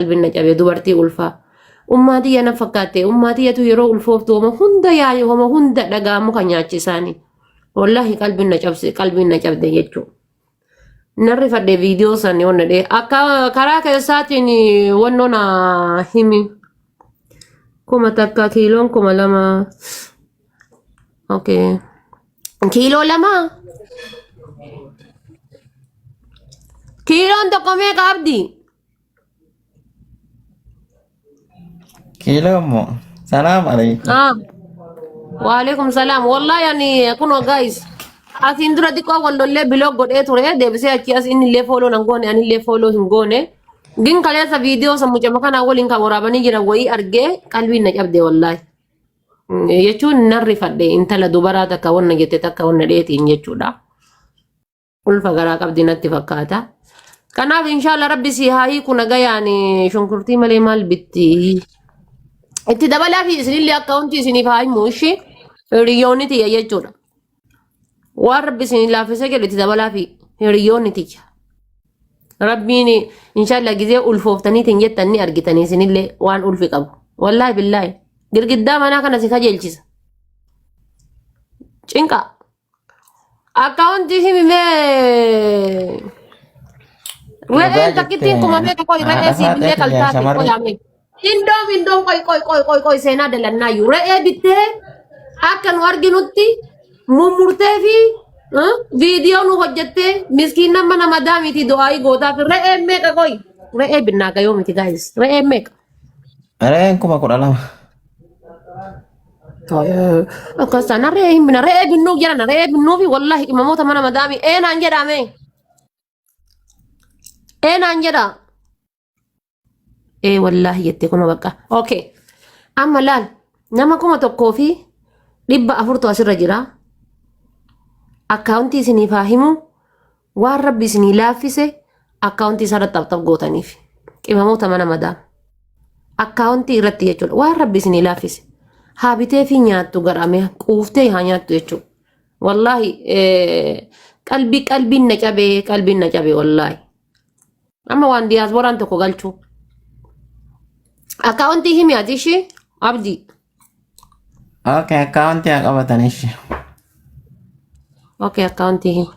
Qalbiin na cabe dubartii ulfaa. Ummaa tiyya na fakkaatte. Ummaa tiyyatu yeroo ulfooftu homa hunda yaa'e homa hunda dhagaa muka nyaachisaani. Wallaahi qalbiin na cabse qalbiin na cabde jechuudha. Nan rifadhe viidiyoo san yoo nadhee akka karaa keessaatiin wannoo na himi. 1000 kiiloon 2000. Okay. Kiiloo 2? Kiiloon tokko meeqa abdii? Kiiloo immoo. Salaam alaikum. Ah. Waalaikum salaam. Wallahi ani kunoo guys. Asiin dura xiqqoo wal lollee biloog godhee ture deebisee achii as inni illee fooloo nan goone ani illee fooloo hin goone. Gin kaleessa viidiyoo san mucama kanaa waliin kan waraabanii jiran wayii argee qalbiin na cabde wallahi. Jechuun nan rifadhe intala dubaraa takka wanna jette takka wanna dheetiin jechuudha. Ulfa garaa qabdi natti fakkaata. Kanaaf inshallah rabbi si haa hiiku nagayaan shunkurtii malee maal bitti. Itti dabalaa fi isinillee akkaawuntii isiniif haa himu ishee hiriyoonni tiyya jechuudha. Waan rabbi isinii laaffisee jedhu itti dabalaa fi hiriyoonni tiyya. Rabbiin inshallah gizee ulfooftaniitiin jettan ni argitanii isinillee waan ulfi qabu. Wallaahi billaahi. Girgiddaa manaa kana si kajeelchisa. Cinqa. Akkaawuntii himi mee. Dhugaa Re'een takkittiin jette kuma meeqa qoy re'ee haadha sii faaxee binnee tiyya kaltaate shamarri qoy amee. Indoom indoom qoy qoy qoy qoy qoy seenaa dalannaayyuu re'ee bittee akka nu arginutti mummurtee fi viidiyoo nu hojjettee miskiin nama nama daamiti du'aayii gootaaf re'een meeqa qoy re'ee binnaa gayoo miti gaayis re'een meeqa. Re'een 12,000. Akkas taanaan re'ee hin bina re'ee binnuuf jedhana re'ee binnuufi wallaahi imamoota mana madaamii eenaan jedhame eenaan jedha. Ee wallaahi jette kunoo bakka. Okay. Amma laal nama 1400tu asirra jira. Akkaawuntii isiniif haa himu. Waan rabbi isinii laaffise akkaawuntii isaarratti xapxap gootaniif. Qimamoota mana madaa. Akkaawuntii irratti jechuudha. Waan rabbi isinii laaffise. Haa bitee fi nyaattu garame quuftee haa nyaattu jechuudha. Wallaahi qalbii qalbiin na cabee qalbiin na cabee wallaahi. Amma waan diyaaspooraan tokko galchuu. Akkaawuntii himi ati ishii abdii. Okay, akkaawuntii haa qabatan ishi. Okay, akkaawuntii himi.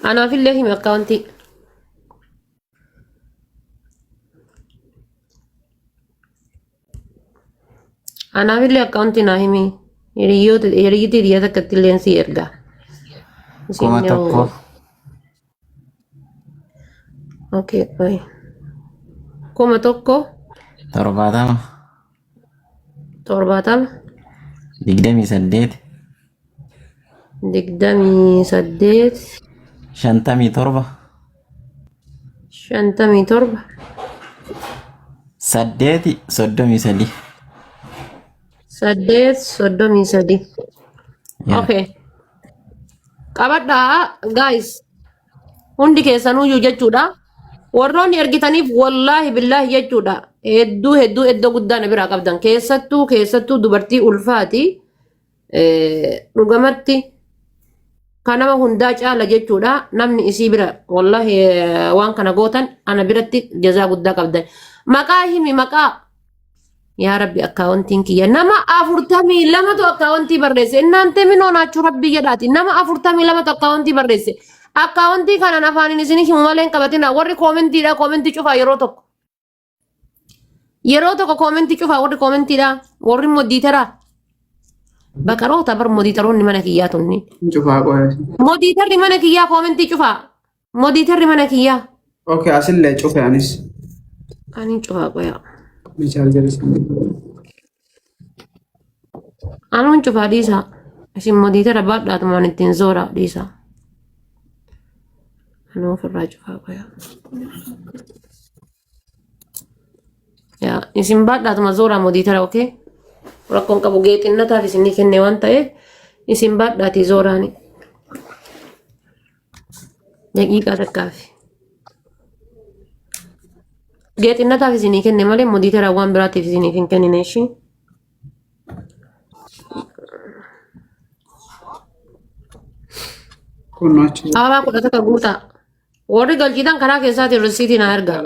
Anaafillee himi akkaawuntii. Anaafillee akkaawuntii naa himi. Hiriyoota hiriyyittii hiriyaa takkatti illee si ergaa. Isin Kuma yoo tokko okay, oi. 1000 70 70 28 28 57 57 8 33. 8 33. Yeah. Okay. Qabadhaa guys. Hundi keessanuyyuu jechuudha. Warroonni ergitaniif wallaahi billaahi jechuudha. Hedduu hedduu iddoo guddaa na biraa qabdan. Keessattuu keessattuu dubartii ulfaati. Dhugamatti kan nama hundaa caala jechuudha. Namni isii bira wallaahi waan kana gootan ana biratti jazaa guddaa qabdan. Maqaa himi maqaa. Yaa Rabbi akkaawwantiin kiyya nama 42tu akkaawwantii barreesse. Innaante minoo naachuu Rabbii jedhaati. Nama 42tu akkaawwantii barreesse. Akkaawwantii kanaan afaaniin isin himu malee hin qabatina. Warri koomentiidha koomentii cufaa yeroo tokko. Yeroo tokko koomentii cufaa warri koomentiidha. Warri modiiteraa. Baqaroota bar modiiteroonni mana kiyyaa tunni. Cufaa qoya. Modiiterri mana kiyyaa koomentii cufaa. Modiiterri mana kiyyaa. Okay, asillee cufe anis. Ani cufaa qoyaa. Ni chaarjaris. Anuun cufaa dhiisaa. Isin modiitera baadhaatumaan ittiin zooraa dhiisaa. Anuu ofirraa cufaa qoyaa. Yaa isin baadhaatuma zooraa modiitera okee. Rakkoon qabu geexinnataaf isinii kenne waan ta'eef isin baadhaatii zooraani. Daqiiqaa takkaafi. Geexinnataaf isinii kenne malee modiitera waan biraatiif isiniif hin kennine ishii. Kun achi. Ababaa 11 guutaa. Warri galchitan karaa keessaatiin risiitii naa ergaa.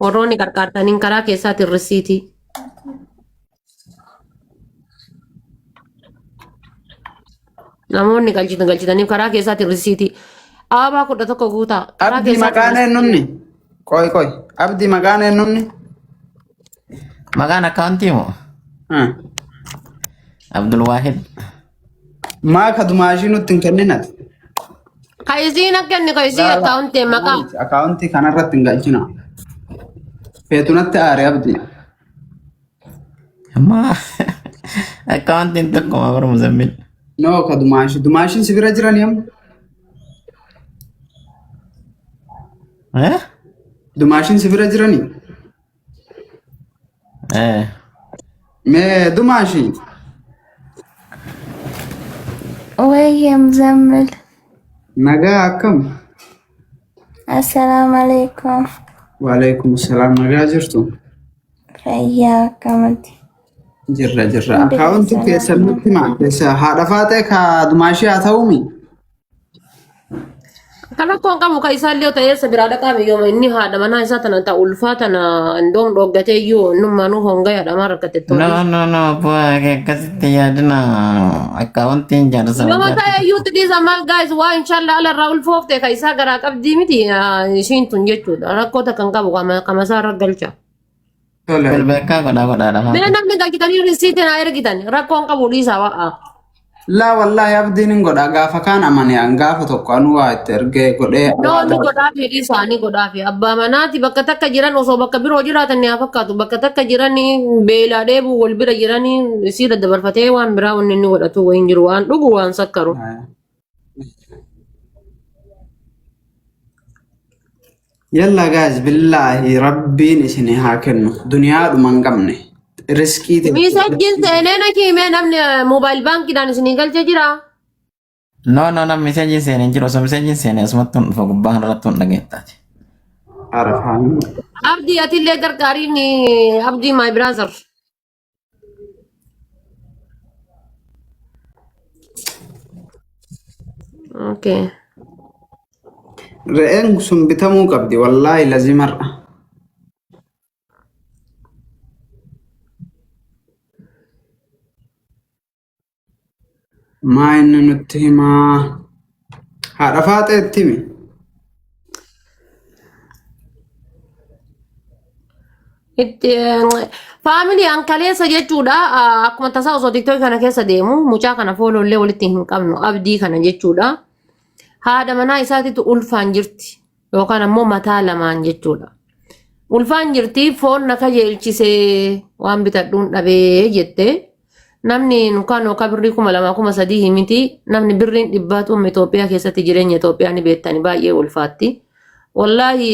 Warroonni qarqaartaniin karaa keessaatiin risiitii. Namoonni galchitan galchitaniif karaa keessaatiin risiitii. Ababaa 11 guutaa. Karaa Abdii keessaatiin maqaan risiitii. eenyunni? Qoy qoy. Abdii maqaan eenyunni? Maqaan akkaawuntii moo? Abdul Waahid. Maa ka dumaashii nutti hin kenninati? Ka isiin akka inni ka isii akkaawuntii maqaa. Akkaawuntii kanarratti hin galchina. Feetunatti aare abdii. Amma akkaawuntiin tokkuma bara muzammil. No ka dumaashii. Dumaashiin si bira jirani amma? Eh? Dumaashiin si bira jirani? Eh. Mee dumaashii. Wayye Muzammil. Nagaa akkam? Assalaamu alaikum. Waalaikum salaam. Nagaa jirtu? Fayyaa akkamati? Jirra jirra. Hundi Akkaawuntii keessan keessan nutti himaa. Keessa haadha faatee ka dumaashii haa ta'uumi? Kan rakkoon qabu kan isaallee yoo ta'e eessa biraa dhaqaa biyyooma inni haadha manaa isaa tana ta'a ulfaa tana indoom dhooggatee iyyuu innummaanuu honga yaadhamaa rakkate No, tolee. no, no, bu'aa akkasitti yaadina akkaawuntiin jaarsa Nama hojjaati. ta'e iyyuu dhiisa maal gaayis waa inshallah ala irraa ulfoofte kan isaa garaa qabdii miti ishiin tun jechuudha rakkoo takka hin qabu qama isaa irra galcha. Tole. Bilbeekaa godhaa godhaa Mee lafa. namni galchitanii risiitii naa ergitan rakkoon qabu dhiisaa wa'a. Laa wallaahi abdiin hin godha gaafa kaan amane an gaafa tokko anuu waa itti ergee godhee No ni godhaafi dhiisaa ni godhaafi abbaa manaati bakka takka jiran osoo bakka biroo jiraatan ni haa fakkaatu bakka takka jiran beelaa dheebuu wal bira jiran isii daddabarfatee waan biraa wanni inni godhatu wayin jiru waan dhugu waan sakkaru. Yalla guys billaahi rabbiin isin haa kennu duniyaadhuma hin qabne riskii ta'e. Miisajjiin seenee na kiimee namni moobaayil baankiidhaan isinii galchee jira. No, no, no, miseejiin seenee hin jiru. Osoo miseejiin seenee asumatti hin dhufa gubbaa kanarratti hin dhageettaati. Arafaan. Abdii atillee gargaariin abdii my brother. Okay. Re'een sun bitamuu qabdi wallaahi lazimarra. Maa inni nutti himaa? Haadha faaxee itti himi. Itti faamilii an kaleessa jechuudha akkuma tasaa osoo tiktookii kana keessa deemu mucaa kana fooloo illee walitti hin qabnu abdii kana jechuudha. Haadha manaa isaatitu ulfaan jirti yookaan ammoo mataa lamaan jechuudha. Ulfaan jirti foon na kajeelchisee waan bitadhuun dhabee jette. Namni nukaan yookaan birrii 2000 3000 miti namni birriin dhibbaatu amma Itoophiyaa keessatti jireenya Itoophiyaa ni beektani baay'ee ulfaatti. Wallaahi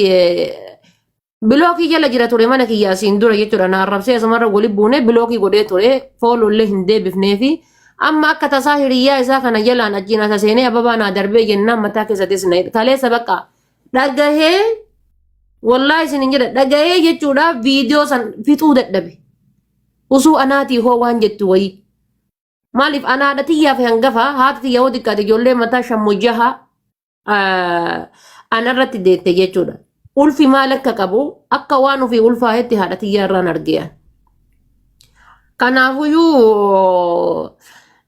bilookii jala jira ture mana kiyya asiin dura jechuudha na arrabsee asumarra wali buune bilookii godhee ture foolollee hin deebifnee fi amma akka tasaa hiriyyaa isaa kana jalaan achiin asa seenee ababaa naa darbee jennaan mataa keessattis na kaleessa bakka dhagahee wallaahi isin hin jedha dhagahee jechuudha viidiyoo san fixuu dadhabe. Usuu anaatii hoo waan jettu wayii. Maaliif ana haadha tiyyaa fi hangafa haati tiyya hoo xiqqaate ijoollee mataa shammo jaha anarratti deette jechuudha. Ulfi maal akka qabu akka waan ofii ulfaa'etti haadha tiyyaa irraan argeeyan. Kanaafuyyuu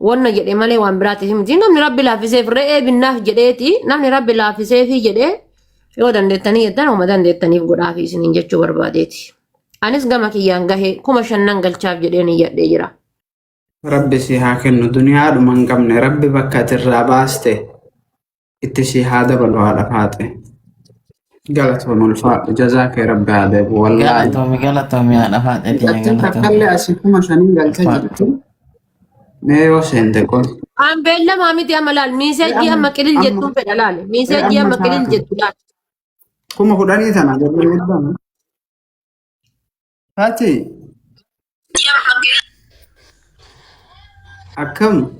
wanna jedhe malee waan biraatiif miti. Namni rabbi laaffiseef re'ee binnaaf jedheeti namni rabbi laaffiseefi jedhee yoo dandeettanii jettan homa dandeettaniif godhaafi isiniin jechuu barbaadeeti. Anis gama kiyyaan gahe 5000 nan galchaaf jedhee niyyadhee jira. Rabbi si haa kennu duniyaadhuma hin qabne rabbi bakka ati irraa baaste itti si haa dabalu haadha faaxe. Galatoom ulfaadhu jazaa kee rabbi haa deebu wallaahi. Galatoomi galatoomi haadha faaxee tiyya Mucattiin galatoomi. takkallee asii 5000 galcha jirti. Mee yoo seente qoy. An beellamaa miti amma laal miiseejjii amma qilil jettuun fedha laal miiseejjii Amma amma qilil sa'a jettu laal. 10,000 tana gabri guddaan. Fati akkam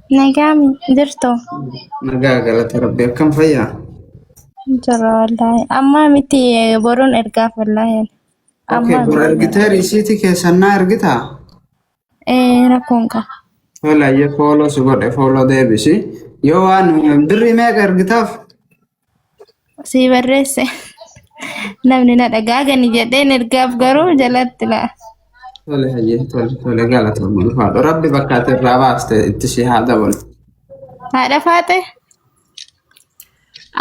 Nagaan jirtu? Nagaa galata rabbi akkam fayyaa? Jira wallaahi. Ammaa miti boruun ergaaf wallaahi. Okay, Ammaa bor miti. ergitee riisiitii keessan naa ergitaa? Ee rakkoon qaba. Tola ayyee fooloo si godhe fooloo deebisi. Yoo waan birrii meeqa ergitaaf? Sii barreesse. Namni na dhagaa gani jedheen ergaaf garuu jalatti laa. Tole hayyee tole tole galatoomii ulfaadhu. Rabbi bakka ati irraa baaste itti si haa dabalu. Haadha faaxe.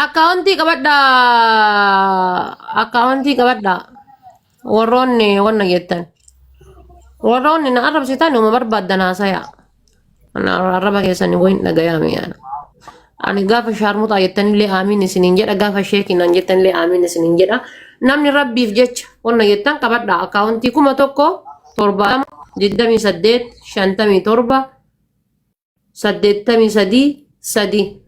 Akkaawuntii qabadhaa. Akkaawuntii qabadhaa. Warroonni wanna jettan. Warroonni na arrabsitan uma barbaaddan haasaya. Ana arraba keessan wayin dhagayaame yaana. Ani gaafa shaarmuxaa jettanillee aamiin isiniin jedha gaafa sheekinaan jettanillee aamiin isiniin jedha. Namni rabbiif jecha wanna jettan qabadhaa. Akkaawuntii 1070 28 57 83 3.